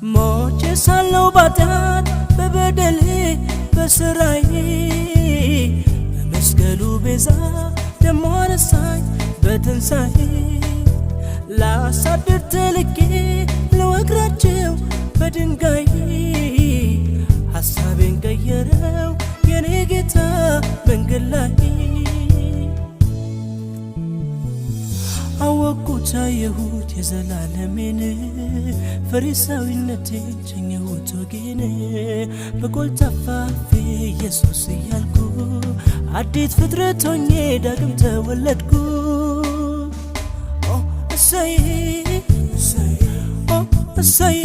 ሞቼ ሳለሁ ባጢአት በበደሌ በስራዬ፣ በመስቀሉ ቤዛ ደሞ አነሳኝ በትንሣኤ። ላሳድር ተልኬ ልወግራቸው በድንጋይ፣ ሐሳቤን ቀየረው የኔ ጌታ መንገድ ላይ። አወቅኩት አየሁት የዘላለሜን፣ ፈሪሳዊነቴን ሸኘሁት ወጌን። በኮልታፋ አፌ ኢየሱስ እያልኩ አዲስ ፍጥረት ሆኜ ዳግም ተወለድኩ። ኦ እሰይ፣ ኦ እሰይ።